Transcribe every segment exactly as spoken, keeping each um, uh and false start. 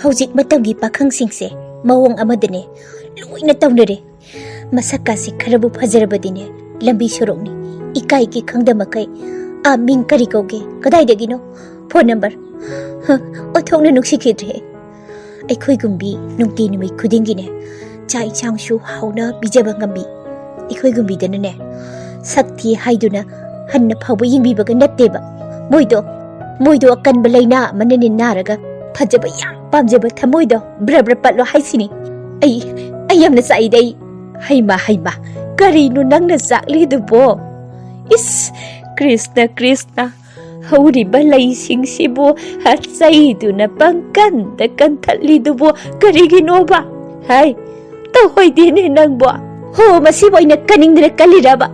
ꯍꯧꯖꯤꯛ ꯃꯇꯝꯒꯤ ꯄꯥꯈꯪꯁꯤꯡꯁꯦ ꯃꯑꯣꯡ ꯑꯃꯗꯅꯦ ꯂꯣꯏꯅ ꯇꯧꯅꯔꯦ꯫ ꯃꯁꯛꯀꯥꯁꯦ ꯈꯔꯕꯨ ꯐꯖꯔꯕꯗꯤꯅꯦ, ꯂꯝꯕꯤ ꯁꯣꯔꯣꯛꯅꯤ ꯏꯀꯥꯏꯒꯤ ꯈꯪꯗ ꯃꯈꯩ ꯑꯥ ꯃꯤꯡ ꯀꯔꯤ ꯀꯧꯒꯦ, ꯀꯗꯥꯏꯗꯒꯤꯅꯣ, ꯐꯣꯟ ꯅꯝꯕꯔ, ꯍ, ꯑꯣꯟꯊꯣꯛꯅ ꯅꯨꯡꯁꯤꯈꯤꯗ꯭ꯔꯦ꯫ ꯑꯩꯈꯣꯏꯒꯨꯝꯕꯤ ꯅꯨꯡꯇꯤ ꯅꯨꯃꯤꯠ ꯈꯨꯗꯤꯡꯒꯤꯅꯦ ꯆꯥꯛ ꯏꯟꯁꯥꯡꯁꯨ ꯍꯥꯎꯅ ꯄꯤꯖꯕ ꯉꯝꯕꯤ ꯑꯩꯈꯣꯏꯒꯨꯝꯕꯤꯗꯅꯅꯦ ꯁꯛ ꯊꯤ ꯍꯥꯏꯗꯨꯅ ꯍꯟꯅ ꯐꯥꯎꯕ ꯌꯦꯡꯕꯤꯕꯒ ꯅꯠꯇꯦꯕ꯫ ꯃꯣꯏꯗꯣ ꯃꯣꯏꯗꯣ ꯑꯀꯟꯕ ꯂꯥꯏꯅꯥ ꯑꯃꯅꯅꯦ ꯅꯥꯔꯒ ꯐꯖꯕ ꯌꯥꯝ ꯄꯥꯝꯖꯕ ꯊꯃꯣꯏꯗꯣ ꯕ꯭ꯔ ꯕ꯭ꯔ ꯄꯠꯂꯣ ꯍꯥꯏꯁꯤꯅꯤ꯫ ꯑꯩ ꯑꯩ ꯌꯥꯝꯅ ꯆꯥꯛꯏꯗ ꯑꯩ꯫ ꯍꯩꯃ ꯍꯩꯃ, ꯀꯔꯤꯅꯣ ꯅꯪꯅ ꯆꯥꯛꯂꯤꯗꯨꯕꯣ? ꯏꯁ, ꯀ꯭ꯔꯤꯁꯅ ꯀ꯭ꯔꯤꯁꯅ, ꯍꯧꯔꯤꯕ ꯂꯩꯁꯤꯡꯁꯤꯕꯨ ꯆꯩꯗꯨꯅ ꯄꯪꯀꯟꯗ ꯀꯟꯊꯠꯂꯤꯗꯨꯕꯨ ꯀꯔꯤꯒꯤꯅꯣꯕ? ꯍꯥꯏ, ꯇꯧꯍꯣꯏꯗꯦꯅꯦ ꯅꯪꯕꯣ꯫ ꯍꯣ, ꯃꯁꯤꯕꯨ ꯑꯩꯅ ꯀꯟꯅꯤꯡꯗꯅ ꯀꯜꯂꯤꯔꯕ?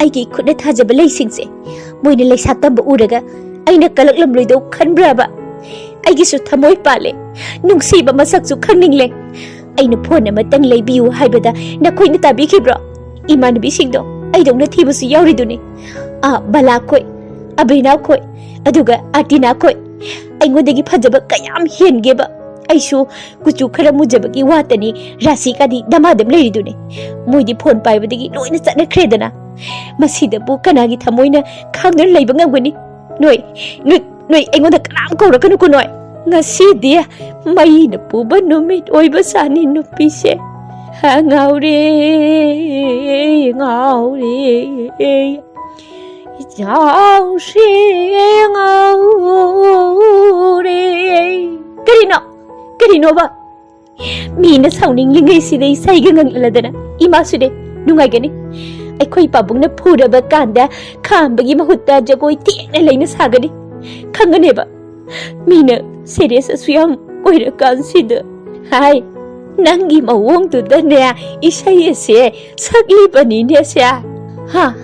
ꯑꯩꯒꯤ ꯈꯨꯠꯅ ꯊꯥꯖꯕ ꯂꯩꯁꯤꯡꯁꯦ ꯃꯣꯏꯅ ꯂꯩꯁꯥ ꯇꯝꯕ ꯎꯔꯒ ꯑꯩꯅ ꯀꯜꯂꯛꯂꯝꯂꯣꯏꯗꯧ ꯈꯟꯕ꯭ꯔꯕ? ꯑꯩꯒꯤꯁꯨ ꯊꯃꯣꯏ ꯄꯥꯜꯂꯦ, ꯅꯨꯡꯁꯤꯕ ꯃꯁꯛꯁꯨ ꯈꯪꯅꯤꯡꯂꯦ꯫ ꯑꯩꯅ ꯐꯣꯟ ꯑꯃꯇꯪ ꯂꯩꯕꯤꯌꯨ ꯍꯥꯏꯕꯗ ꯅꯈꯣꯏꯅ ꯇꯥꯕꯤꯈꯤꯕ꯭ꯔꯣ? ꯏꯃꯥꯟꯅꯕꯤꯁꯤꯡꯗꯣ ꯑꯩꯗꯧꯅ ꯊꯤꯕꯁꯨ ꯌꯥꯎꯔꯤꯗꯨꯅꯤ꯫ ꯑꯥ, ꯕꯂꯥ ꯈꯣꯏ, ꯑꯕꯤꯅꯥ ꯈꯣꯏ, ꯑꯗꯨꯒ ꯑꯥꯔꯇꯤꯅꯥ ꯈꯣꯏ꯫ ꯑꯩꯉꯣꯟꯗꯒꯤ ꯐꯖꯕ ꯀꯌꯥꯝ ꯍꯦꯟꯒꯦꯕ꯫ ꯑꯩꯁꯨ ꯀꯨꯆꯨ ꯈꯔ ꯃꯨꯖꯕꯒꯤ ꯋꯥꯇꯅꯤ, ꯔꯥꯁꯤꯀꯥꯗꯤ ꯗꯃꯥꯗꯝ ꯂꯩꯔꯤꯗꯨꯅꯤ꯫ ꯃꯣꯏꯗꯤ ꯐꯣꯟ ꯄꯥꯏꯕꯗꯒꯤ ꯂꯣꯏꯅ ꯆꯠꯅꯈ꯭ꯔꯦꯗꯅ꯫ ꯃꯁꯤꯗꯕꯨ ꯀꯅꯥꯒꯤ ꯊꯃꯣꯏꯅ ꯈꯥꯡꯗꯨꯅ ꯂꯩꯕ ꯉꯝꯒꯅꯤ? ꯅꯣꯏ, ꯅꯣꯏ, ꯅꯣꯏ ꯑꯩꯉꯣꯟꯗ ꯀꯅꯥꯝ ꯀꯧꯔꯛꯀꯅꯨꯀꯣ ꯅꯣꯏ꯫ ꯉꯁꯤꯗꯤ ꯃꯩꯅ ꯄꯨꯕ ꯅꯨꯃꯤꯠ ꯑꯣꯏꯕ ꯁꯥꯅꯤ ꯅꯨꯄꯤꯁꯦ꯫ ꯍꯥ, ꯉꯥꯎꯔꯦ, ꯉꯥꯎꯔꯦ, ꯉꯥꯎꯔꯦ, ꯉꯥꯎꯔꯦ꯫ ꯀꯔꯤꯅꯣ? ꯀꯔꯤꯅꯣꯕ? ꯃꯤꯅ ꯁꯥꯎꯅꯤꯡꯂꯤꯉꯩꯁꯤꯗ ꯏꯁꯩꯒ ꯉꯪꯂꯗꯅ ꯏꯃꯥꯁꯨꯅꯦ ꯅꯨꯡꯉꯥꯏꯒꯅꯤ꯫ ꯑꯩꯈꯣꯏ ꯄꯥꯕꯨꯡꯅ ꯐꯨꯔꯕ ꯀꯥꯟꯗ ꯈꯥꯝꯕꯒꯤ ꯃꯍꯨꯠꯇ ꯖꯒꯣꯏ ꯊꯦꯡꯅ ꯂꯩꯅ ꯁꯥꯒꯅꯤ꯫ ꯈꯪꯒꯅꯦꯕ꯫ ꯃꯤꯅ ꯁꯦꯔꯤꯌꯁ ꯑꯁꯨ ꯌꯥꯝ ꯑꯣꯏꯔꯀꯥꯟꯁꯤꯗ꯫ ꯍꯥꯏ, ꯅꯪꯒꯤ ꯃꯑꯣꯡꯗꯨꯗꯅꯦ ꯏꯁꯩ ꯑꯁꯦ ꯁꯛꯂꯤꯕꯅꯤꯅꯦ ꯁꯦ꯫ ꯍꯥ?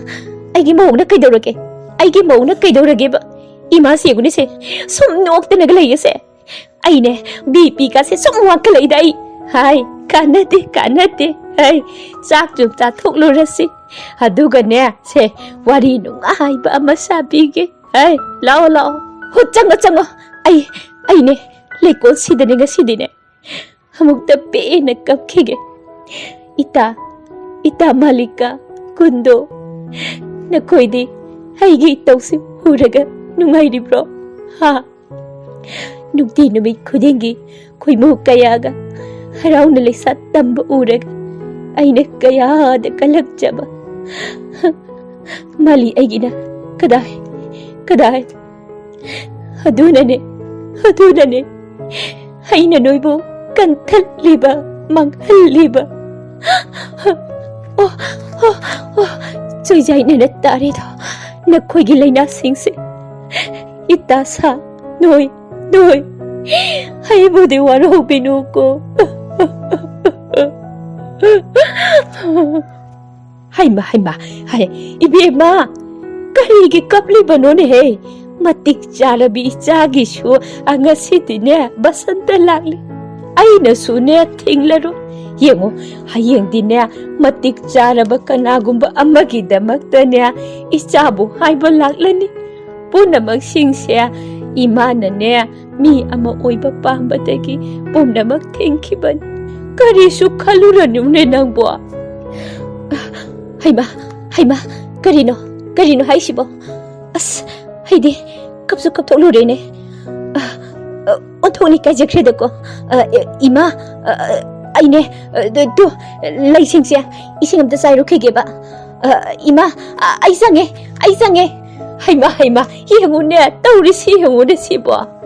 ꯑꯩꯒꯤ ꯃꯑꯣꯡꯅ ꯀꯩꯗꯧꯔꯒꯦ? ꯑꯩꯒꯤ ꯃꯑꯣꯡꯅ ꯀꯩꯗꯧꯔꯒꯦꯕ? ꯏꯃꯥꯁꯤ ꯌꯦꯡꯉꯨꯅꯦꯁꯦ, ꯁꯨꯝ ꯅꯣꯛꯇꯅꯒ ꯂꯩꯌꯦꯁꯦ꯫ ꯑꯩꯅꯦ, ꯕꯤ ꯄꯤ ꯀꯥꯁꯦ ꯁꯨꯝ ꯋꯥꯡꯈꯠꯂꯛꯏꯗ ꯑꯩ꯫ ꯍꯥꯏ, ꯀꯥꯟꯅꯗꯦ, ꯀꯥꯟꯅꯗꯦ꯫ ꯍꯥꯏ, ꯆꯥꯛ ꯆꯨꯝ ꯆꯥꯊꯣꯛꯂꯨꯔꯁꯤ꯫ ꯑꯗꯨꯒꯅꯦ, ꯁꯦ, ꯋꯥꯔꯤ ꯅꯨꯡꯉꯥꯏꯕ ꯑꯃ ꯁꯥꯕꯤꯒꯦ꯫ ꯍꯥꯏ, ꯂꯥꯛꯑꯣ, ꯂꯥꯛꯑꯣ꯫ ꯍꯨꯠ, ꯆꯪꯉꯣ, ꯆꯪꯉꯣ꯫ ꯑꯩ, ꯑꯩꯅꯦ, ꯂꯩꯀꯣꯜꯁꯤꯗꯅꯦ ꯉꯁꯤꯗꯤꯅꯦ ꯑꯃꯨꯛꯇ ꯄꯦꯟꯅ ꯀꯞꯈꯤꯒꯦ꯫ ꯏꯇꯥ, ꯏꯇꯥ ꯃꯥꯂꯤꯀꯥ, ꯀꯨꯟꯗꯣ, ꯅꯈꯣꯏꯗꯤ ꯑꯩꯒꯤ ꯏꯇꯧꯁꯤ ꯎꯔꯒ ꯅꯨꯡꯉꯥꯏꯔꯤꯕ꯭ꯔꯣ? ꯍꯥ? ꯅꯨꯡꯇꯤ ꯅꯨꯃꯤꯠ ꯈꯨꯗꯤꯡꯒꯤ ꯈꯣꯏꯃꯨ ꯀꯌꯥꯒ ꯍꯔꯥꯎꯅ ꯂꯩꯁꯥ ꯇꯝꯕ ꯎꯔꯒ ꯑꯩꯅ ꯀꯌꯥꯗ ꯀꯜꯂꯛꯆꯕ꯫ ꯃꯥꯂꯤ ꯑꯩꯒꯤꯅ ꯀꯗꯥꯏ, ꯀꯗꯥꯏ? ꯑꯗꯨꯅꯅꯦ, ꯑꯗꯨꯅꯅꯦ ꯑꯩꯅ ꯅꯣꯏꯕꯨ ꯀꯟꯊꯜꯂꯤꯕ, ꯃꯥꯡꯍꯜꯂꯤꯕ꯫ ꯑꯣ, ꯑꯣ, ꯑꯣ, ꯆꯣꯏꯖꯥꯏꯅꯅ ꯇꯥꯔꯦꯗꯣ, ꯅꯈꯣꯏꯒꯤ ꯂꯥꯏꯅꯥꯁꯤꯡꯁꯦ꯫ ꯏꯇꯥ ꯁꯥ, ꯅꯣꯏ, ꯅꯣꯏ, ꯑꯩꯕꯨꯗꯤ ꯋꯥꯔꯧꯕꯤꯅꯨꯀꯣ꯫ ꯍꯩꯃ, ꯍꯩꯃ, ꯍꯩ, ꯏꯕꯦꯝꯃ, ꯀꯔꯤꯒꯤ ꯀꯞꯂꯤꯕꯅꯣꯅꯦꯍꯦ? ꯃꯇꯤꯛ ꯆꯥꯔꯕꯤ ꯏꯆꯥꯒꯤꯁꯨ, ꯑ, ꯉꯁꯤꯗꯤꯅꯦ, ꯕꯁꯟꯇ ꯂꯥꯛꯂꯤ꯫ ꯑꯩꯅꯁꯨꯅꯦ, ꯊꯤꯡꯂꯔꯣꯏ꯫ ꯌꯦꯡꯉꯣ, ꯍꯌꯦꯡꯗꯤꯅꯦ, ꯃꯇꯤꯛ ꯆꯥꯔꯕ ꯀꯅꯥꯒꯨꯝꯕ ꯑꯃꯒꯤꯗꯃꯛꯇꯅꯦ, ꯏꯆꯥꯕꯨ ꯍꯥꯏꯕ ꯂꯥꯛꯂꯅꯤ꯫ ꯄꯨꯝꯅꯃꯛꯁꯤꯡꯁꯦ ꯏꯃꯥꯅꯅꯦ, ꯃꯤ ꯑꯃ ꯑꯣꯏꯕ ꯄꯥꯝꯕꯗꯒꯤ ꯄꯨꯝꯅꯃꯛ ꯊꯤꯡꯈꯤꯕꯅꯤ꯫ ꯀꯔꯤꯁꯨ ꯈꯜꯂꯨꯔꯅꯨꯅꯦ ꯅꯪꯕꯣ꯫ ꯍꯩꯃꯥ, ꯍꯩꯃꯥ, ꯀꯔꯤꯅꯣ, ꯀꯔꯤꯅꯣ ꯍꯥꯏꯁꯤꯕꯣ? ꯑꯁ, ꯑꯩꯗꯤ ꯀꯞꯁꯨ ꯀꯞꯊꯣꯛꯂꯨꯔꯦꯅꯦ꯫ ꯑ, ꯑ, ꯑꯣꯟꯊꯣꯛꯅ ꯏꯀꯥꯏꯖꯈ꯭ꯔꯦꯗꯀꯣ꯫ ꯑ, ꯑ, ꯏꯃꯥ, ꯑ, ꯑ, ꯑꯩꯅꯦ, ꯑ, ꯇꯨ, ꯇꯨ, ꯂꯩꯁꯤꯡꯁꯦ ꯏꯁꯤꯡ ꯑꯝꯇ ꯆꯥꯏꯔꯨꯈꯤꯒꯦꯕ꯫ ꯑ, ꯏꯃꯥ, ꯑ, ꯑꯩ ꯆꯪꯉꯦ, ꯑꯩ ꯆꯪꯉꯦ꯫ ꯍꯩꯃꯥ, ꯍꯩꯃꯥ, ꯌꯦꯡꯉꯨꯅꯦ, ꯇꯧꯔꯤꯁꯤ ꯌꯦꯡꯉꯨꯅꯦ ꯁꯤꯕꯣ꯫